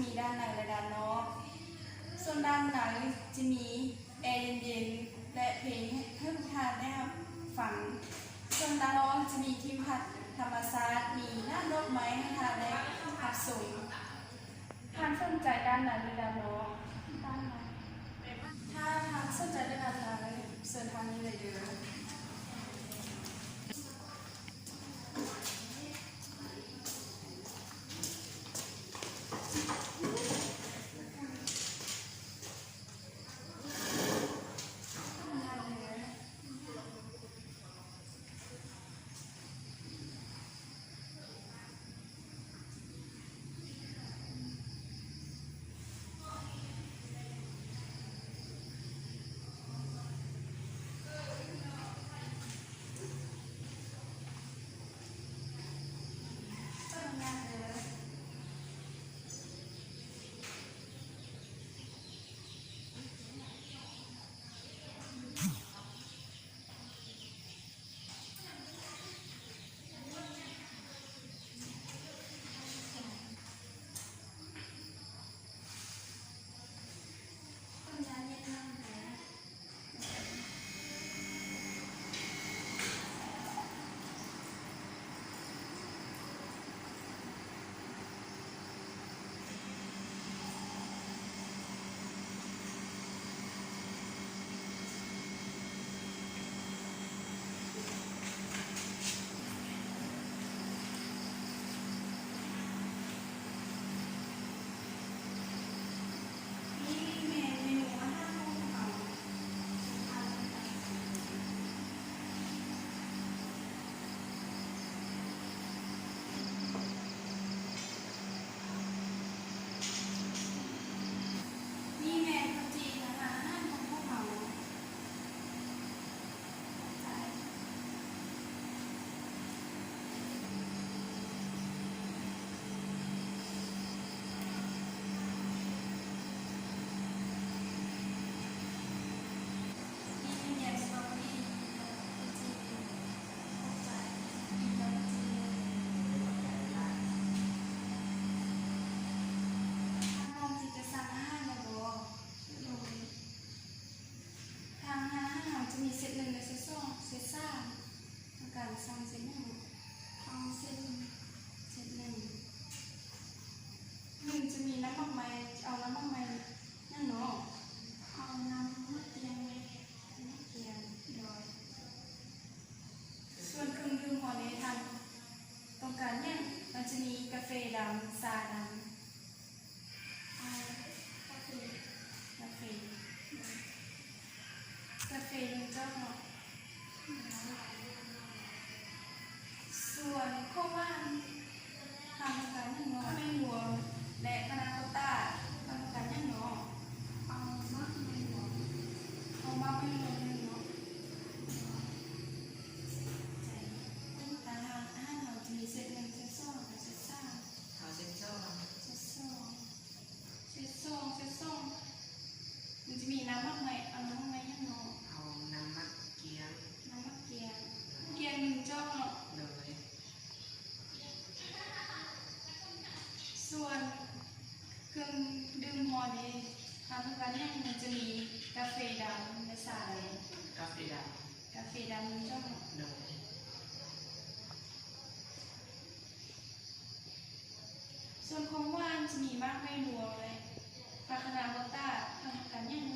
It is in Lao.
ມີດ້ານໃນ ແລະ ດ້ານນອກ. ສ່ວນດ້ານໃນຈະມີແອເຢັນໆ ແລະ ເພງໃຫ້ພວກທ່ານໄດ້ຮັບຟັງ. ສ່ວນດ້ານນອກຈະມີທິວທັດທຳມະຊາດ, ມີນ້ຳດອກໄມ້ໃຫ້ທ່ານໄດ້ຮັບຊົມ. ທ່ານສົນໃຈດ້ານໃນ ຫຼື ດ້ານນອກ? ດ້ານໃນ. ຖ້າທ່ານສົນໃຈເລື່ອງດ້ານໃນ, ເຊີນທາງນີ້ເລີຍເດີ້. ນີ້ແມ່ນເມນູອາຫານຂອງພວກເຮົາ. ນີ້ແມ່ນເຂົ້າຈີ່ ແລະ ອາຫານຂອງພວກເຮົາ. ທາງຮ້ານອາຫານເຮົາຈະມີເຊັດໜຶ່ງ ແລະ ເຊັດສອງ ເຊັດສາມ. ຕ້ອງການສັ່ງເຊັດຫຍັງ? ເອົາເຊັດໜຶ່ງ. ເຊັດໜຶ່ງ. ໜຶ່ງຈະມີນ້ຳໝາກໄມ້, ເອົານ້ຳໝາກໄມ້ຫຍັງເນາະ? ເອົານ້ຳໝາກກຽງ. ນ້ຳໝາກກຽງ. ໂດຍ. ສ່ວນເຄື່ອງດື່ມຮ້ອນນີ້ ທ່ານຕ້ອງການຫຍັງ? ມັນຈະມີກາເຟດຳ, ຊາດຳ. ເອົາກາເຟ. ກາເຟ. ກາເຟໜຶ່ງຈອກເນາະ. ສ່ວນຂອງຫວານ ທ່ານຕ້ອງການຫຍັງເນາະ? ໝາກໄມ້ລວມ ແລະ ພານາໂຄຕາ ທ່ານຕ້ອງການຫຍັງເນາະ? ເອົາໝາກໄມ້ລວມ. ເອົາໝາກໄມ້ລວມໜຶ່ງເນາະ. ທາງຮ້ານອາຫານເຮົາຈະມີເຊັດໜຶ່ງ ເຊັດສອງ ແລະ ເຊັດສາມ. ເອົາເຊັດສອງ. ເຊັດສອງ. ເຊັດສອງ ເຊັດສອງ ມັນຈະມີນ້ຳໝາກໄມ້, ເອົານ້ຳໝາກໄມ້ຫຍັງເນາະ? ເອົານ້ຳໝາກກຽງ. ນ້ຳໝາກກຽງ. ກຽງໜຶ່ງຈອກເນາະ. ໂດຍ. ສ່ວນເຄື່ອງດື່ມຮ້ອນນີ້ ຖ້າຕ້ອງການຫຍັງ? ມັນຈະມີກາເຟດຳ ແລະ ຊາດຳ. ກາເຟດຳ. ກາເຟດຳໜຶ່ງຈອກເນາະ. ໂດຍ. ສ່ວນຂອງຫວານຈະມີໝາກໄມ້ລວມ ແລະ ພາຄະນາໂບຕາ. ທ່ານຕ້ອງການຫຍັງ?